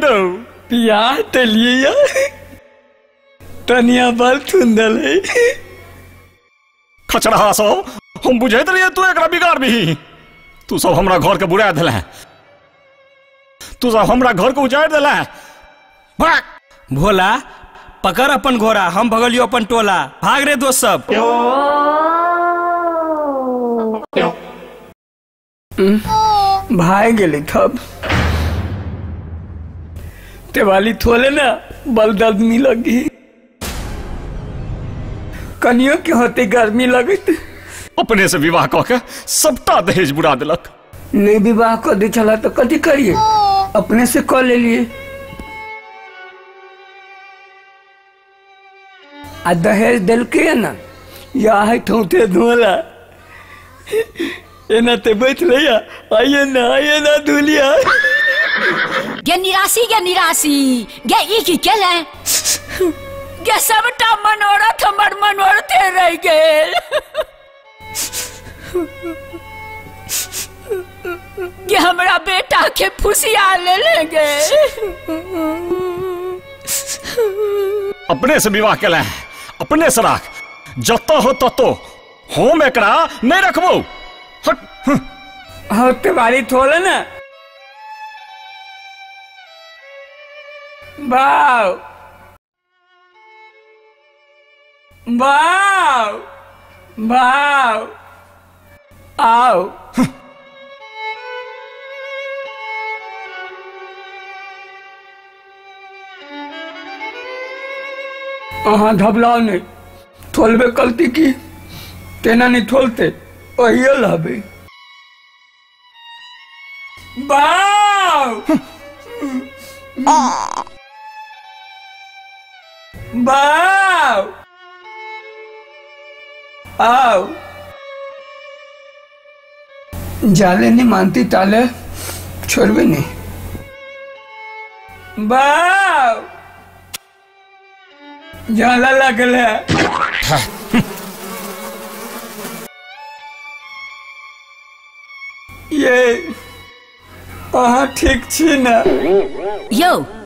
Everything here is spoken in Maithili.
रौ बियाह ते लिए तनिया बल थुंदल है खचरहा सब हम बुझैत रहिए तू एकरा बिगाड़बिही। तू सब हमरा घर के बुरा देले, तू सब हमरा घर के उजाड़ देले। भाग भोला, पकड़ अपन घोड़ा, हम भगलियो अपन टोला। भाग रे दोस्त सब। भाग गेली थब तेवाली थोले ना बल दर्दमी लगी कनियो के होते गर्मी लगत। अपने से विवाह कह के सबटा दहेज बुरा दिलक। नहीं विवाह कर दे चला तो कथी करिए, अपने से कर ले लिए। आ दहेज दिल के ना या है ठोते धोला एना ते बैठ लिया आइए ना धुलिया। गे निराशी गे निराशी गे ई की केले गे सबटा मनोरथ हमर मनोरथे रह गेल। गे हमरा बेटा के फुसिया ले ले गे। अपने से विवाह केले, अपने से राख, जतो हो ततो हम एकरा नहीं रखबो। हट हाँ तुम्हारी थोड़ा ना बाव बाव बाव आओ। अहाँ घबराओ नहीं, थोलबे कलती की तेना नहीं थोलते ओहियो लहबे। बाव बाव आओ। जाले नहीं मानती ताले छोड़बे नहीं। बाव जाला लगल है। ये अहाँ ठीक छी ना? यौ